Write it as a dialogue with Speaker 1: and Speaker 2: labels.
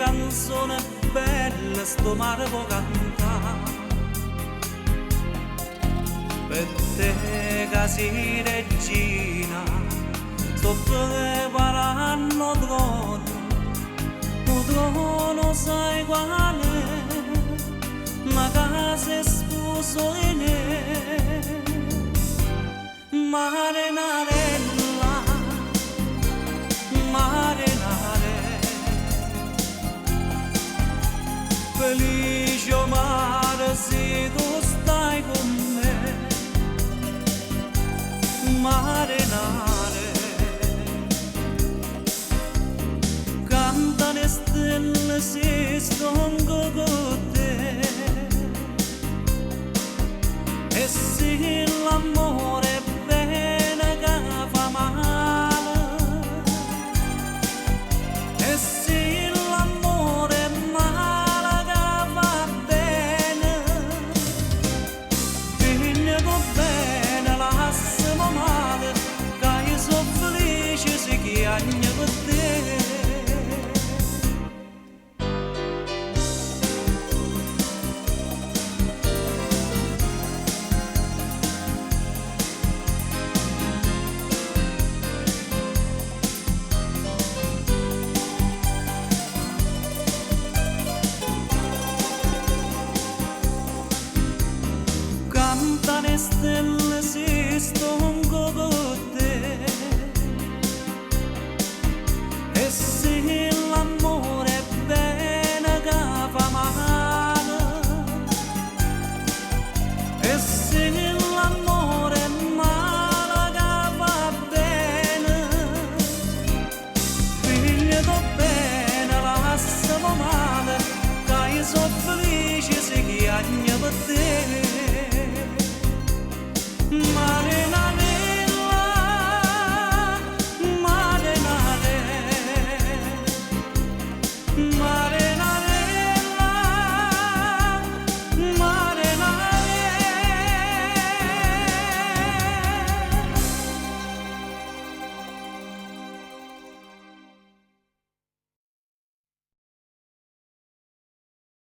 Speaker 1: Canzone bella sto mare può cantare. Per te che sei regina, sto preparando trono, un trono sai qual è, ma casa è sposo in Marinarella, marinare, felice o mare se tu stai con me, marinare, canta le stelle se stongo con te, e se l'amore bene che fa male, e se l'amore è male che va bene, bene va bene, lasciamo male, che io sono felice se chiagno per te. Canta le stelle.